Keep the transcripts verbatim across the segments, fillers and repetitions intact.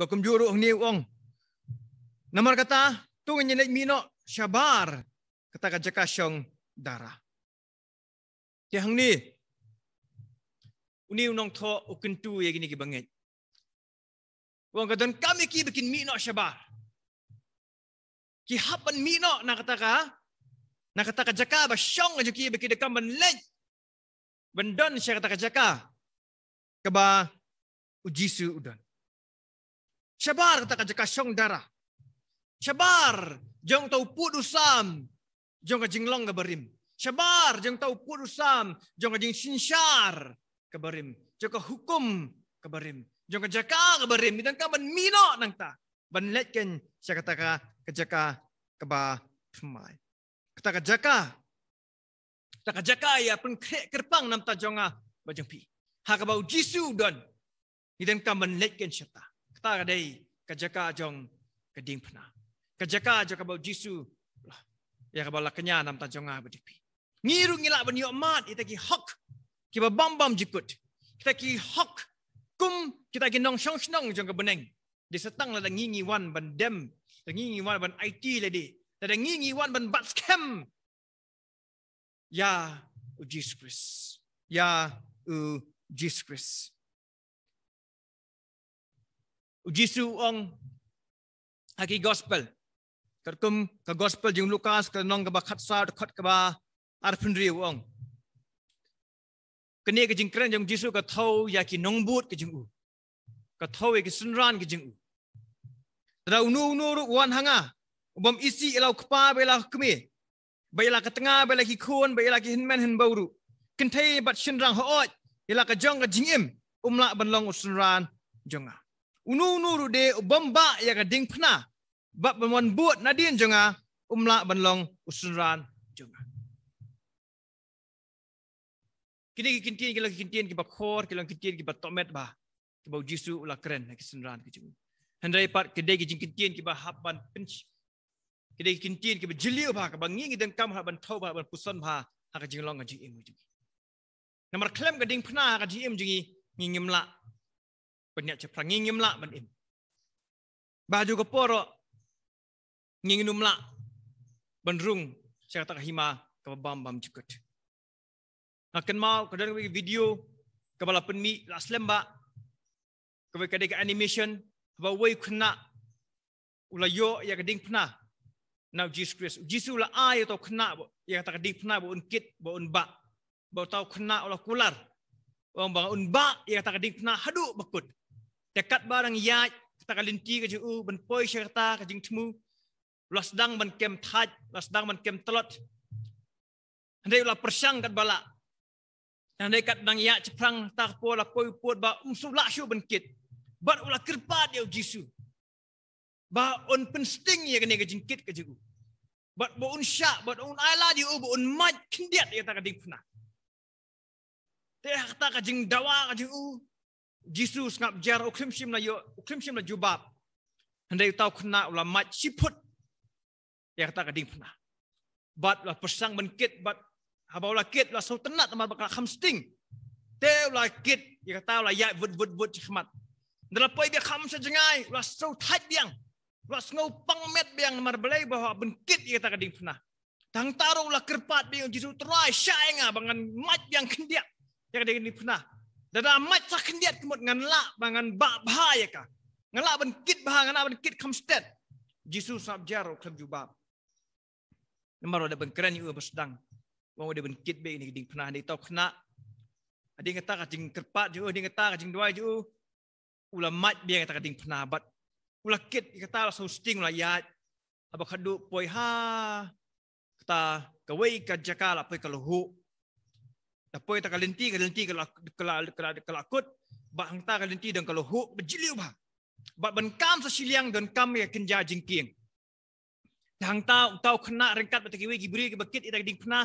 Ba kumjuh ruh hangne u ong, namar kata to ngin ïa leit mih noh shabar kata ka jaka shong dara. Te hangne une u nongthoh u kyntu ïa kine ki bangeit. U ong ka donkam ïa ki ba kin mih noh shabar. Ki hap ban mih noh na kata ka, na kata ka jaka ba shong ka jong ki, ba ki donkam ban leit ban don sha kata ka jaka kaba u Jisu u don. Shabar kata ka jaka shong dara. Shabar jong uta u pud u sam jong ka jinglong kaba rim. Shabar jong uta u pud u sam jong ka jingsynshar kaba rim, jong ka hukum kaba rim, jong ka jaka kaba rim. Ngi donkam ban mih noh nangta ban leit kein sha kata ka, ka jaka kaba thymmai. Kata ka jaka, kata ka jaka ïa pynkhreh kyrpang na bynta jong nga bad jong phi. Ha kaba u Jisu u don, ngi donkam ban leit kein shata. Kata ka dei ka jaka jong ka diengphna, ka jaka jong kaba u Jisu, ïa kaba la kñia na bynta jong nga bad jong phi. Ngi ruh ngi lah ban ïoh mad ïa kita ki hok kiba bam bam jingkut, kita ki hok kum kita ki nongshong shnong jong ka bneng. Dei sa tang lada ngi ngi wan ban dem, lada ngi ngi wan ban aiti lade, lada ngi ngi wan ban bat skhem ïa u Jisu Khrist, ïa u Jisu Khrist. U Jisu u ong ha ki gospel, katkum ka gospel jong u Lukas, ka lynnong kaba khatsaw, dkhot kaba arphew hynriew, u ong, kane ka jingkren jong u Jisu ka thew ïa ki nongbud ki jong u, ka thew ïa ki synran ki jong u. Te lada uno uno ruh u wan ha nga, u bym isih ïa la u kpa bad ïa la u kmie, bad ïa la ka tnga, bad ïa la ki khun, bad ïa la ki hynmen hynbew ruh, kynthei bad shynrang, hooid, ïa la ka jong ka jingim, um lah ban long u synran jong nga. Uno uno ruh de u bym bah ïa ka diengphna bad ban wan bud nadien jong nga, um lah ban long u synran jong nga. Kine ki kyntien ki long ki kyntien kiba khor, ki long ki kyntien kiba tohmet bha, kiba u Jisu u la kren ha ki synran ki jong u. Hynrei pat ki dei ki jingkyntien kiba hap ban pynsh-, ki dei ki kyntien kiba jylliew bha, kaba ngi ngi donkam hap ban thew bha, ban puson bha ha ka jinglong ka jingim jong ngi. Namar khlem ka diengphna ha ka jingim jong ngi, ngi ngim lah ban ïaid shaphrang, ngi ngim lah ban im. Bad ha kajuh ka por ruh ngi ngin ym lah ban rung sha kata ka hima kaba bam bam jingkut. Nga kynmaw ka don kawei ka video kaba la pynmih, la slem bha, kawei ka dei ka animation, ba uwei u khynnah u la ïoh ïa ka diengphna na u Jisu Khrist. U Jisu u la ai ïa uta u khynnah ba, ïa kata ka diengphna ba un kit, ba un bah. Bad uta u khynnah u la kular, u ong ba un bah ïa kata ka diengphna haduh ba kut. Te katba dang ïaid kata ka lynti ka jong u ban poi sha kata ka jingthmu, u la sdang ban kem thait, u la sdang ban kem tlot. Hynrei u la pyrshang katba lah. Hynrei katba dang ïaid shaphrang, ha kata ka por la poi u pud ba um shu lah shuh ban kit. Bad u la kyrpad ïa u Jisu ba un pynsting ïa kane ka jingkit ka jong u, bad ba un shah, bad un ai lad ïa u ba un mait khyndiat ïa kata ka diengphna. Te ha kata ka jingdawa ka jong u, u Jisu u sngap jar, u khlem shym la ïoh, u khlem shym la jubab. Hynrei uta u khynnah u la mait shiphut ïa kata ka diengphna. Bad u la pyrshang ban kit, bad haba u la kit u la sngewtynnat namar ba ka la kham sting. Te u la kit ïa kata, u la ïaid vut vut vut shakhmat. Hynda la poi biang kham sha jngai, u la sngewthait biang, u la sngewpang met biang namar balei ba haba un kit ïa kata ka diengphna. Te hangta ruh u la kyrpad biang, Jisu, Trai, shah ïa nga ba ngan mait biang khyndiat ïa ka diengphna. Lada mait sa khyndiat ka mut ngan lah ba ngan bah bha ïa ka, ngan lah ban kit bha, ngan lah ban kit kham stet. Jisu u sngap jar, u khlem jubab. Namar u la dep ban kren ïa u ba sdang, u ong u dei ban kit beit ïa kane ka diengphna. Hynrei uta u khynnah, hadien kata ka jingkyrpad jong u, hadien kata ka jingduwai jong u, u la mait biang ïa kata ka diengphna bad u la kit ïa kata, la sngew sting, u la ïaid. Haba khadduh poi ha kata kawei ka jaka, la poi ka lahuh. La poi ha kata ka lynti, ka lynti ka la, ka la, ka la, ka la kut. Bad hangta ka lynti don ka lahuh ba jylliew bha. Bad ban kam sa shiliang donkam ïa ka kynja jingkieng. Te hangta uta u khynnah ryngkat bad kita kiwei ki briew kiba kit ïa kata ka diengphna,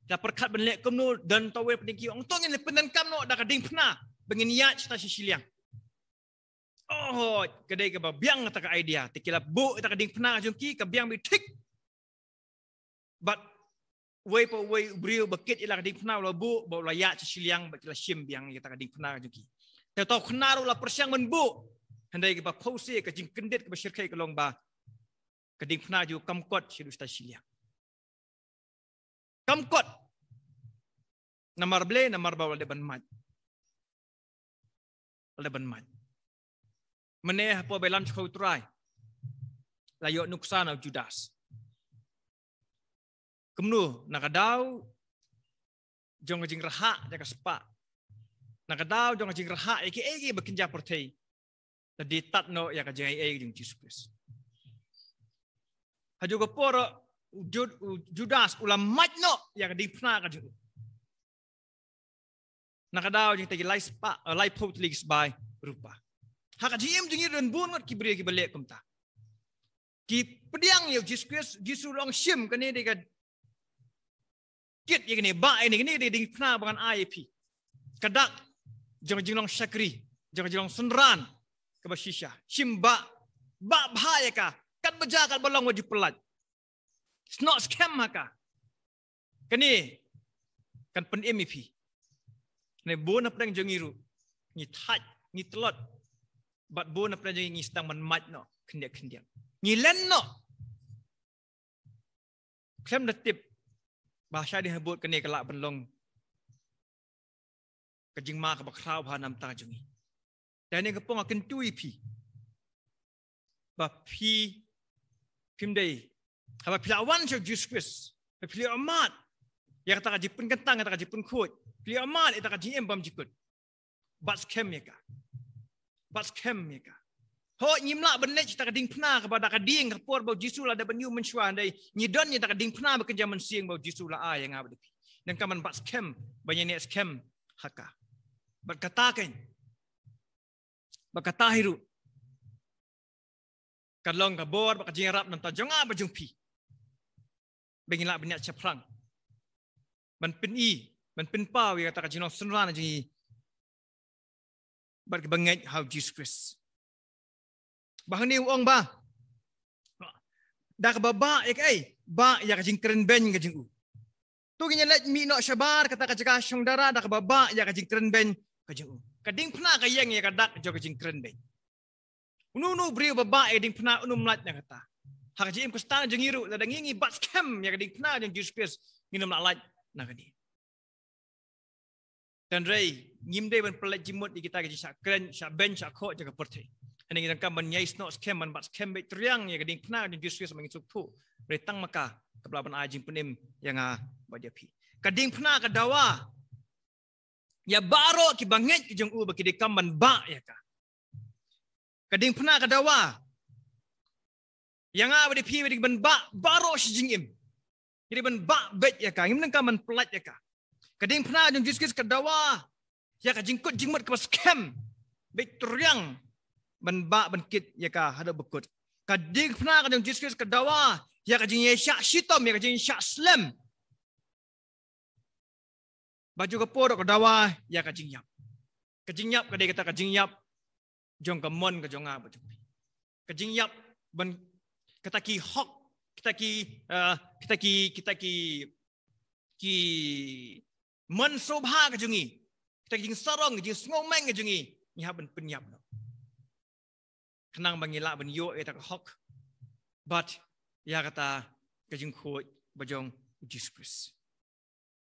ki la pyrkhat ban leh kumno. Don uta uwei na pdeng ki, ong, to ngin pyndonkam noh da ka diengphna ba ngin ïaid shata shi shiliang. Oh, ka dei kaba biang kata ka idea. Te ki la buh ïa kata ka diengphna ka jong ki, ka biang beit thik. Bad uwei pa uwei u briew ba kit ïa la ka diengphna u la buh, bad u la ïaid sha shiliang, bad ki la shim biang ïa kata ka diengphna ka jong ki. Te uta u khynnah ruh u la pyrshang ban buh. Hynrei kaba pawsi ka jingkyndit kaba shyrkhei ka long ba ka diengphna jong u kam kot sha u stai shiliang. Kam kot. Namar balei? Namar ba u la dep ban mad. U la dep ban mad. Mynne hapoh ba ïalam sha u Trai, la ïoh nuksa na u Judas. Kumno, na ka daw jong ka jingrhah ïa ka spah, na ka daw jong ka jingrhah ïa kiei kiei ba kynja pyrthei, la die tad noh ïa ka jingaiei jong u Jisu Khrist. Ha kajuh ka por u Jud-, u Judas u la mad noh ïa ka diengphna ka jong u. Na ka daw jong kita ki lai spah, eh, laiphew tylli ki sbai rupa. Ha ka jingim jong ngi don bun ngut ki briew kiba leh kumta. Ki pdiang ïa u Jisu Khrist, Jisu u ong shim, kane dei ka kit ïa kane, bah ïa kane, kane dei ka diengphna ba ngan ai ïa phi. Ka dak jong ka jinglong shakri, jong ka jinglong synran kaba shisha. Shim, bah, bah bha ïa ka, katba jia katba long, wat ju pyllait. Snoh skhem ha ka. Kane kan pynim ïa phi. Hynrei bun na pdeng jong ngi ruh ngi thait, ngi tlot. Bad bun na pdeng jong ngi, ngi sdang ban mad noh khyndiat khyndiat. Ngi len noh. Khlem da tip ba shadien habud kane ka lah ban long ka jingma kaba khraw bha na ka bynta jong ngi. Te ha kane ka por nga kyntu ïa phi ba phi, phim dei, haba phi la wan sha u Jisu Khrist, ba phi la ïohmad ïa kata ka jingpynkyntang, ïa kata ka jingpynkhuid, phi la ïohmad ïa kata ka jingim bymjukut, bat skhem ïa ka. Bat skhem ïa ka. Hooid, ngim lah ban leit sha kata ka diengphna kaba da ka dieng, ka por ba u Jisu la dep ban ïoh mynshuwa, hynrei ngi don ïa kata ka diengphna ba kynja mynsiem ba u Jisu la ai ïa nga bad ïa phi. Nangta ngan bat skhem, ban ïaineh skhem ha ka. Bad kata keiñ, bad kata hi ruh ka long ka bor bad ka jingïarap na ka bynta jong nga bad jong phi, ba ngin lah ban ïaid shaphrang, ban pyni, ban pynpaw ïa kata ka jinglong synran jong ngi bad kiba ngeit ha u Jisu Khrist. Ba hangne u ong ba da kaba bah ïa kaei? Bah ïa ka jingkren beiñ ka jong u. To ngin ïa leit mih noh shabar kata ka jaka shong dara da kaba bah ïa ka jingkren beiñ ka jong u. Ka diengphna ka ïeng ïa ka dak jong ka jingkren beiñ. Uno uno u briew ba bah ïa ka diengphna un ym lait na kata. Ha ka jingim Khristan jong ngi ruh, lada ngi, ngi bat skhem ïa ka diengphna jong u Jisu Khrist, ngin ym lah lait na kane. Hynrei ngim dei ban pyllait jingmut ïa kita ki jingshah kren, shah beiñ, shah khoh jong ka pyrthei. Hynrei ngi donkam ban ïai snoh skhem, ban bat skhem beit triang ïa ka diengphna jong u Jisu Khrist ba ngin sngewthuh. Hynrei tang ma ka kaba lah ban ai jingpynim ïa nga bad ïa phi. Ka diengphna ka dawa ïa baroh kiba ngeit ki jong u ba ki donkam ban bah ïa ka. Ka diengphna ka dawa ïa nga bad ïa phi, ba dei ban bah baroh shi jingim. Ngi dei ban bah beit ïa ka, ngim donkam ban pyllait ïa ka. Ka diengphna jong u Jisu Khrist ka dawa ïa ka jingkut jingmut kaba skhem beit triang ban bah ban kit ïa ka haduh ba kut. Ka diengphna ka jong u Jisu Khrist ka dawa ïa ka jingïashah shitom, ïa ka jingïashah slem. Bad ha kajuh ka por ka dawa ïa ka jingïap. Ka jingïap ka dei kata ka jingïap jong ka mon ka jong nga bad jong phi. Ka jingïap ban kata ki hok, kata ki, eh, kata ki, kata ki, ki mon sngewbha ka jong ngi, kata ki jingsarong, ki jingsngewmeng ka jong ngi, ngi hap ban pynïap noh. Khnang ba ngin lah ban ïoh ïa kata ka hok bad ïa kata ka jingkhuid ba jong u Jisu Khrist.